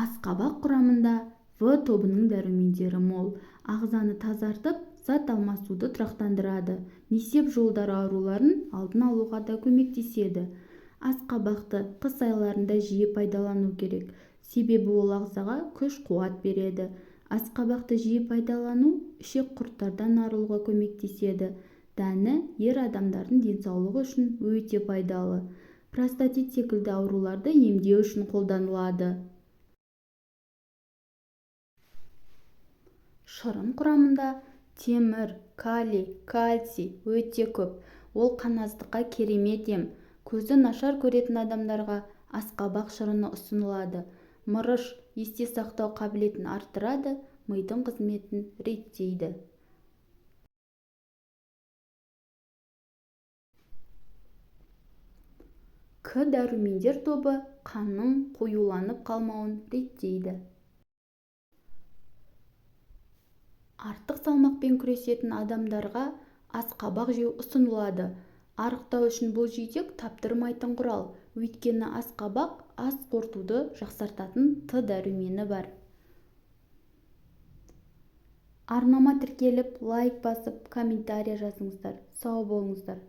Асқабақ құрамында В тобының дәрумендері мол. Ағзаны тазартып, зат алмасуды тұрақтандырады. Несеп жолдары ауруларын алдын алуға да көмектеседі. Асқабақты қыс айларында жиі пайдалану керек. Себебі ол ағзаға күш-қуат береді. Асқабақты жиі пайдалану ішек құрттардан арылуға көмектеседі. Дәні ер адамдардың денсаулығы үшін өте пайдалы. Простатит секілді ауруларды емдеу үшін қолданылады. Шырын құрамында темір, калий, кальций өте көп. Ол қаназдыққа керемет ем. Көзі нашар көретін адамдарға асқабақ шырыны ұсынылады. Мырыш есте сақтау қабілетін арттырады, мидың қызметін реттейді. К дәрумендер тобы қанның қоюланып қалмауын реттейді. Артық салмақпен күресетін адамдарға асқабақ жеу ұсынылады. Арықтау үшін бұл жидек таптырмайтын құрал. Өйткені асқабақ ас қорытуды жақсартатын Т дәрумені бар. Арнама тіркеліп, лайк басып, комментария жазыңыздар. Сау болыңыздар.